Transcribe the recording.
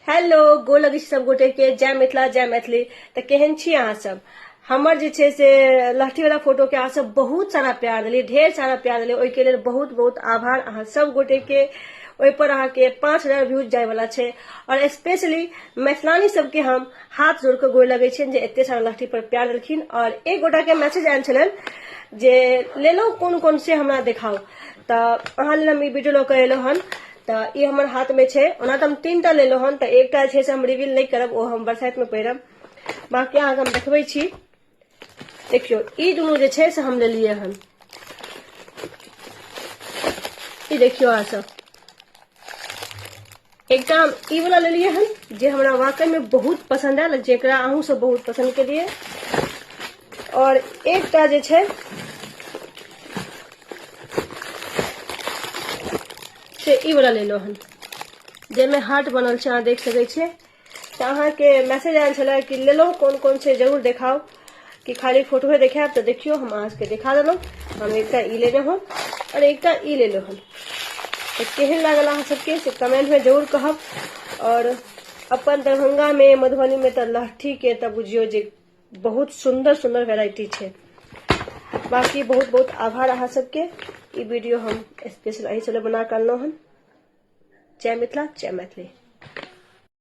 Hello गोर लगै छी सब गोटे के, जय मिथिला जय मैथिली। तऽ केहन छी अहाँ सब? हमर जे छै से लहठी वाला फोटो के अहाँ सब बहुत सारा प्यार देलियै, ढेर सारा प्यार देलियै, ओहिके लेल बहुत बहुत आभार अहाँ सब गोटे के। ओहि पर अहाँके 5000 व्यूज जाय वाला छै। और स्पेशली मैथिलानी सबके हम हाथ जोड़ कऽ गोर लगै छियनि जे एते सारा लहठी पर प्यार देलखिन। और एक गोटा के मैसेज आयल छलनि जे लेलहुँ कोन कोन से हमरा देखाउ, तऽ अहाँ लेल हम ई वीडियो लऽ कऽ एलहुँ हन। तऽ ई हमर हाथ में छै। ओना तऽ हम 3टा लेलहुँ हन, तऽ एकटा जे छै से हम रिवील नहि करब, ओ हम बरसाइत में पहिरब। बाकी अहाँके हम देखबै छी। देखियौ ई दुनू जे छै से हम लेलियै हन। ई देखियौ अहाँ सब, एकटा हम ई वाला लेलियै हन जे हमरा वाकई में बहुत पसंद आयल, जेकरा अहूँ सब बहुत पसंद केलियै। और एकटा जे छै से ई वाला लेलहुँ हन, जाहिमे हार्ट बनल छै, अहाँ देख सकै छियै। तऽ अहाँके मैसेज आयल छलै कि लेलहुँ कोन कोन छै जरूर देखाउ, कि खाली फोटोए देखायब। तऽ देखियौ हम अहाँ सबके देखा देलहुँ। हम एकटा ई लेने हन और एकटा ई लेलहुँ हन। तऽ केहन लागल अहाँ सबके से कमेंटमे जरूर कहब। और अपन दरभंगामे मधुबनीमे तऽ लहठीके तऽ बुझियौ जे बहुत सुंदर सुंदर वेराइटी छै। बाकी बहुत बहुत आभार अहाँ सबके। ई वीडियो हम स्पेशल एहि चले बना कऽ अनलहुँ हन। जय मिथिला जय मैथिली।